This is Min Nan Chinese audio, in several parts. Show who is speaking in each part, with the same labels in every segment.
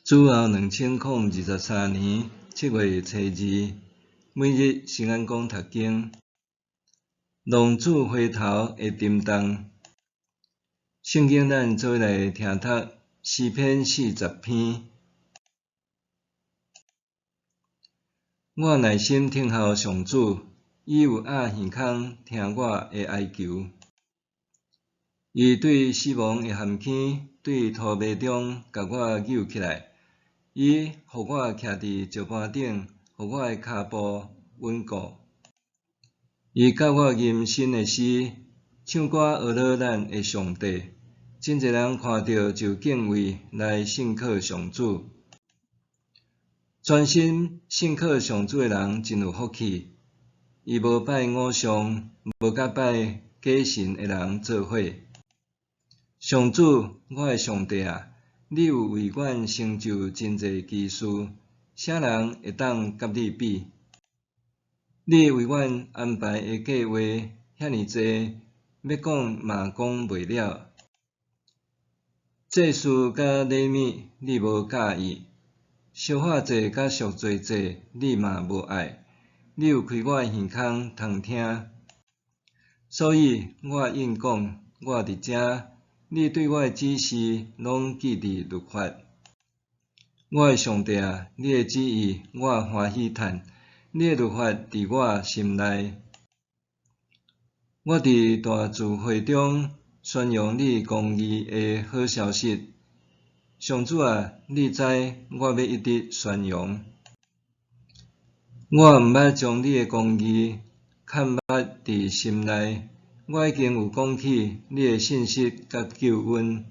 Speaker 1: 主後2023年7月初二，每日聖安講讀經，浪子回頭的沉重。聖經咱做伙來聽讀詩篇40篇。我耐心等候上主，伊有掩耳孔聽我的哀求。伊對死亡的陷坑，對塗迷中共我救起來。伊予我徛佇石盤頂，予我的跤步穩固。伊教我吟新的詩，唱歌呵咾咱的上帝。真濟人看著就敬畏，來信靠上主。專心信靠上主的人真有福氣。伊無拜偶像，無佮拜假神的人做伙。上主，我的上帝啊！你有為阮成就真濟奇事，啥人會當佮你比？你為阮安排的計畫遐爾濟，欲講嘛講袂了。祭司佮禮物你無佮意，燒化祭佮贖罪祭你嘛無愛。你有開我的耳孔通聽，所以我應講，我佇遮。你對我的指示攏記佇律法。我的上帝啊，你的旨意我歡喜趁，你的律法佇我心內。我佇大聚會中宣揚你公義的好消息。上主啊，你知我欲一直宣揚。我毋捌將你的公義藏捌佇心內。我已經有講起你的信實佮救恩。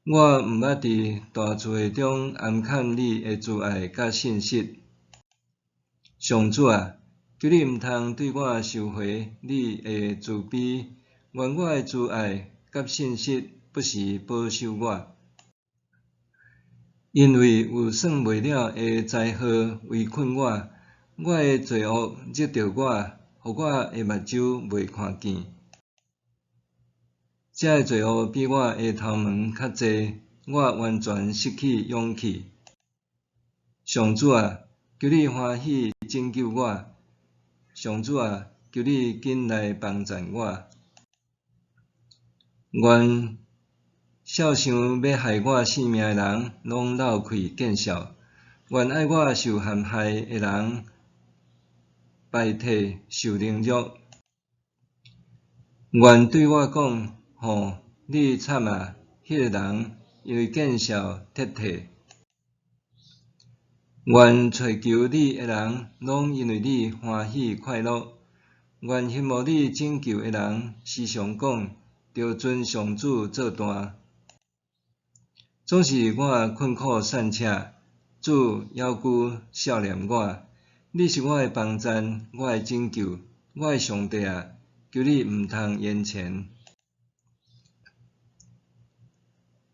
Speaker 1: 我毋捌佇大聚會中掩藏你的慈愛佮信實。上主啊，求你毋通對我收回你的慈悲，願我的慈愛佮信實不時保守我。因為有算袂了的災禍圍困我，我的罪惡蹧著我，予我的目睭袂看見。這个罪惡比我的頭毛較濟，我完全失去勇氣。上主啊，求你歡喜拯救我！上主啊，求你緊來幫贊我！願笑想欲害我性命的人，攏落氣見笑；願愛我受陷害的人，敗退受凌辱。願對我講：吼，你慘啊！彼个人因為見笑撤退。願揣求你的人，攏因為你歡喜快樂。願希望你拯救的人，時常講：著尊上主做大。總是我困苦散赤，主猶舊惜念我。你是我的幫贊，我的拯救，我的上帝啊！求你毋通延遲。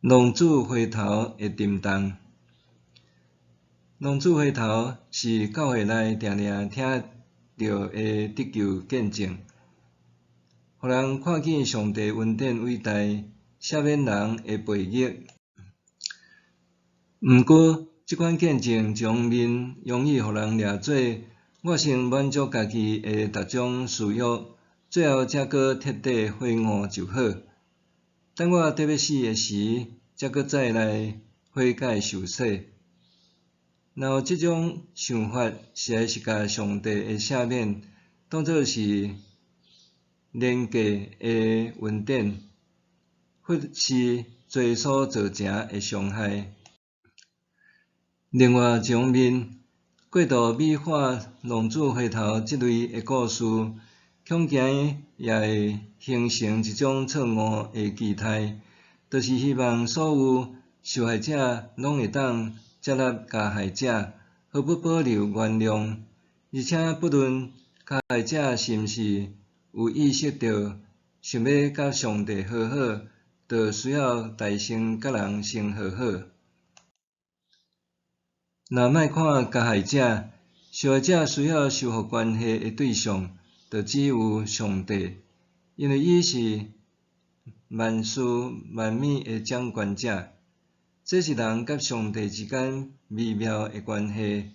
Speaker 1: 浪子回頭的沉重。浪子回頭是教會內定定聽著的得救見證，予人看見上帝恩典偉大，赦免人的背逆。毋過，這款見證場面容易予人掠做我先滿足家己的逐種私欲，最後才閣徹底悔悟就好。等我得欲死的時，才閣再來悔改受洗。若有這種想法，實在是共上帝的赦免當做是廉價的恩典，忽視罪所造成的傷害。另外一方面，過度美化浪子回頭這類的故事，恐驚也會形成一種錯誤的期待，就是希望所有受害者攏會當接納加害者，毫不保留原諒，而且不論加害者是毋是有意識著想欲佮上帝和好，就需要代先佮人先和好。若莫看加害者，受害者需要修復關係的對象，就只有上帝，因為伊是萬事萬物的掌權者。這是人佮上帝之間微妙的關係。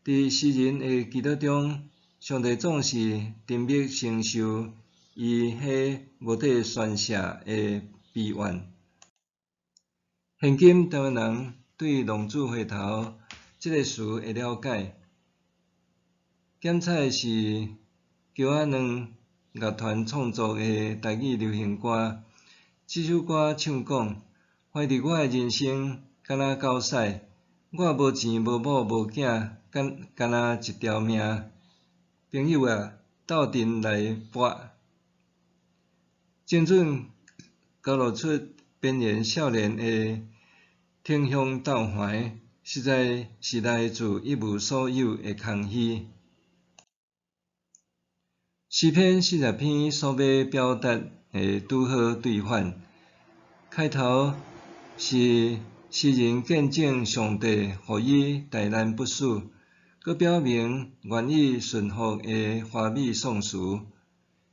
Speaker 1: 佇詩人的祈禱中，上帝總是沉默承受伊彼無得宣洩的悲怨。現今臺灣人對浪子回頭這个詞的了解，減彩是橋仔軟樂團創作的台語流行歌。這首歌唱講：懷疑我的人生敢若狗屎，我無錢無某無囝，敢若一條命。朋友啊，鬥陣來搏，精準勾勒出邊緣少年的挺胸鬥懷，實在是來自一無所有的空虛。詩篇40篇所欲表達的拄好對反，開頭是詩人見證上帝予伊大難不死，閣表明願意順服的華美頌詞。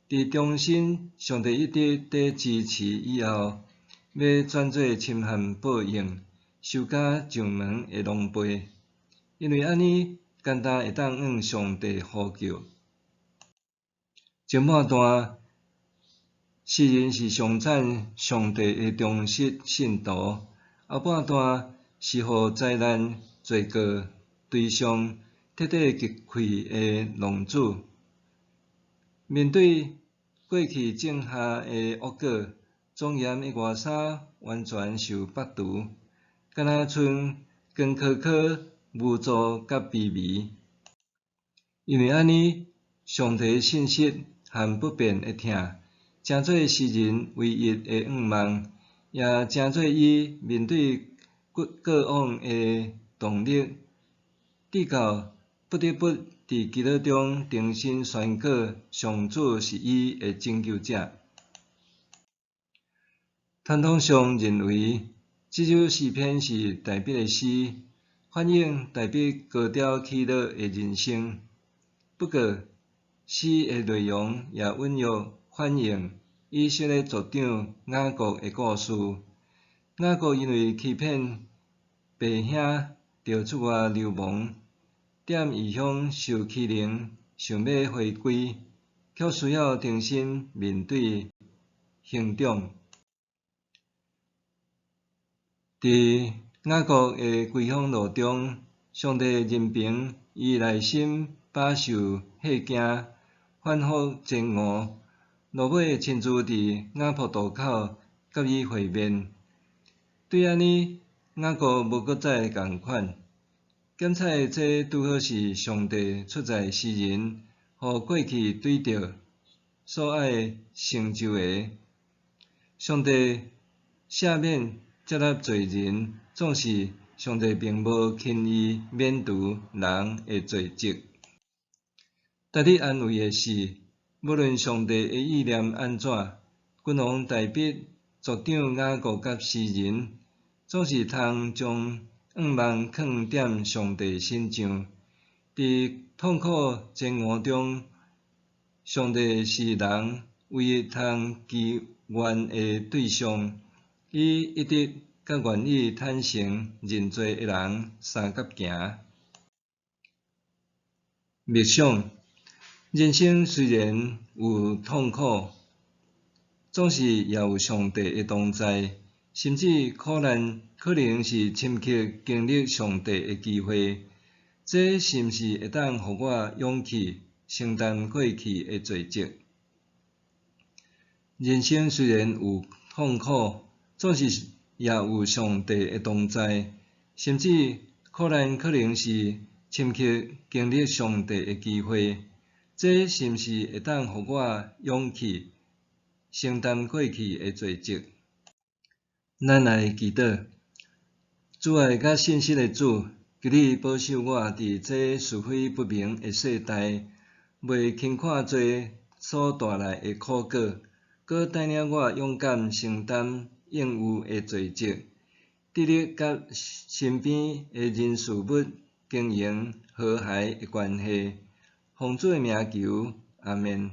Speaker 1: 佇重申上帝一直佇支持以後，欲轉做深陷報應、受甲上門的狼狽，因為按呢，簡單會當向上帝呼叫。前半段，詩人是頌讚上帝的忠實信徒；後半段是予災難罪過對象徹底擊潰的浪子。面對過去種下的惡果，莊嚴的外衫完全受剝除，敢若賰光苛苛、無助佮卑微。因為按呢，上帝信實和不變的疼，成做詩人唯一的向望，也成做伊面對過往的動力，直到不得不佇祈禱中重新宣告上主是伊的拯救者。傳統上認為，這首詩篇是大衛的詩，反映大衛高調起落的人生。不過，詩的內容也隱約反映以色列族長雅各的故事。雅各因為欺騙爸兄，著出外流亡，踮異鄉受欺凌，想欲回歸，卻需要重新面對兄長。佇雅各的歸鄉路中，上帝任憑伊內心飽受嚇驚，反覆煎熬，落尾親自佇雅博渡口佮伊會面。對按呢，雅各無閣再仝款。檢採這拄好是上帝出在詩人，予過去對著所愛成就的。上帝赦免接納罪人，總是上帝並無輕易免除人的罪責。值得安慰的是，無論上帝的意念按怎，君王大衛、族長雅各佮詩人，總是通將向望囥踮上帝身上。佇痛苦煎熬中，上帝是人唯一通祈願的對象。伊一直佮願意坦誠認罪的人相佮行。默想，人生雖然有痛苦，總是也有上帝的同在，甚至苦難可能是深刻經歷上帝的機會。這是毋是會當予我勇氣承擔過去的罪責？人生雖然有痛苦，總是也有上帝的同在，甚至苦難可能是深刻經歷上帝的機會。這是毋是會當予我勇氣承擔過去的罪責？咱來祈禱，慈愛佮信實的主，求你保守我佇這是非不明的世代，袂輕看罪所帶來的苦果，閣帶領我勇敢承擔應有的罪責，致力佮身邊的人事物經營和諧的關係。奉主的名求，阿們。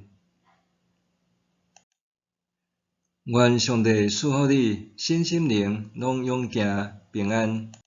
Speaker 1: 願上帝賜福你，身心靈攏勇健。平安。